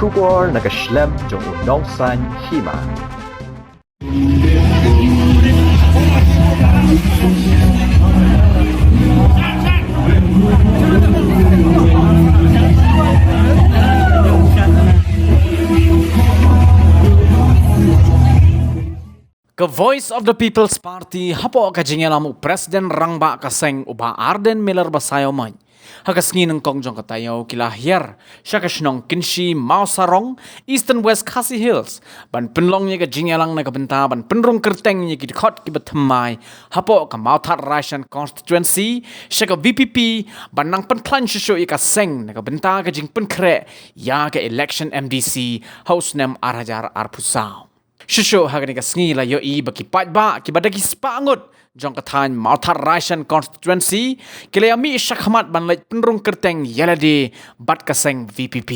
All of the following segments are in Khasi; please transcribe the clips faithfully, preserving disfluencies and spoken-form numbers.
Khubor na ka shlem jong u nongsan hima. Ka Voice of the People's Party hapoh ka jingïalam u President Rangbah ka seng u Bah Ardent Miller Basaiawmoit ha ka sngi nyngkong jong ka taïew ki la hiar sha ka shnong Kynshi Mawsarong, Eastern West Khasi Hills, ban pynlong ïa ka jingïalang na ka bynta ban pynrung kyrteng ïa ki dkhot kiba thymmai hapoh ka Mawthadraishan Constituency sha ka V P P, ban nang pynkhlaiñ shuh shuh ïa ka seng na ka bynta ka jingpynkhreh ïa ka election M D C ha u snem ar hajar arphew saw. Shuh shuh ha kane ka sngi la ïohi ba ki paidbah kiba da ki spah ngut jong ka thaiñ Mawthadraishan Constituency ki la ïa mih shakhmat ban leit pynrung kyrteng ïa lade bad ka seng V P P.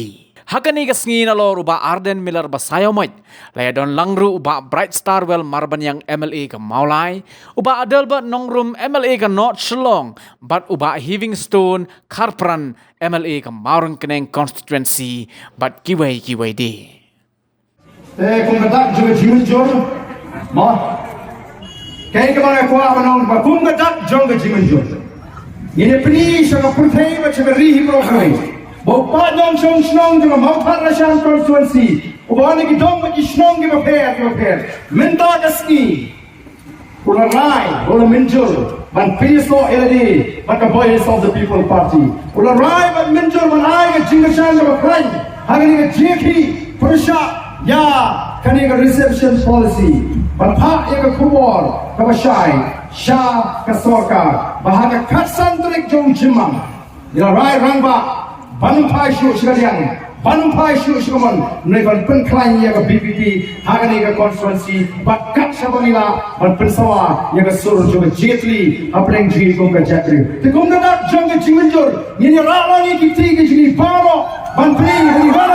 Ha kane ka sngi nalor u Bah Ardent Miller Basaiawmoit, la ïa don lang ruh u Bah Brightstarwell Marbaniang, M L A ka Mawlai, u Bah Adelbert Nongrum, M L A ka North Shillong, bad u Bah Heavingstone Kharpran, M L A ka Mawryngkneng Constituency, bad kiwei kiwei de. Te kum ka dak jong ka jingmynjur, mo. Kaei kaba nga kwah ban ong ba kum ka dak jong ka jingmynjur, ngin ïa pyni sha ka pyrthei bad sha ka ri hi baroh kawei ba u paid nongshong shnong jong ka Mawthadraishan Constituency, uba wan na ki dong bad ki shnong kiba pher kiba pher, mynta ka sngi u la rai, u la mynjur ban pynïasoh ïa lade bad ka Voice of the People Party. U la rai ban mynjur ban ai ka jingkyrshan kaba khlaiñ ha kane ka jingïakhih pyrshah ïa kane ka reservation policy, ban phah ïa ka khubor kaba shai sha ka sorkar ba ha ka khatsan tarik jong u Jymmang, ïa, rai rangbah ban ym phai shuh sha ka liang, ban ym phai shuh sha ka mon, ne ban pynkhlaiñ ïa ka V P P ha kane ka constituency, bad kat shaba ngi lah ban pynsawa ïa ka sur jong ka jingïatylli hapdeng jingïakhun ka jaitbynriew. Te kum ka dak jong ka jingmynjur, ngin ïa rah lang ïa ki kti ki jong ngi baroh ban plie, ban ïa wan,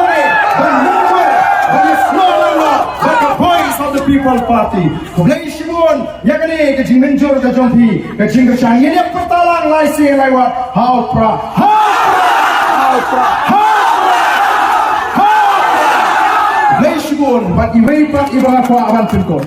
ban ïa wan, ban ïa snoh lang bad ka Voice of the People Party. Khublei shibun ïa kane ka jingmynjur ka jong phi, ka jingkyrshan. Ngin ïa pyrta lang lai sien lai wat. Ha u Prah, ha u Prah, ha u Prah, ha u Prah, ha u Prah. Khublei shibun bad iwei pat iba nga kwah ban pynkut.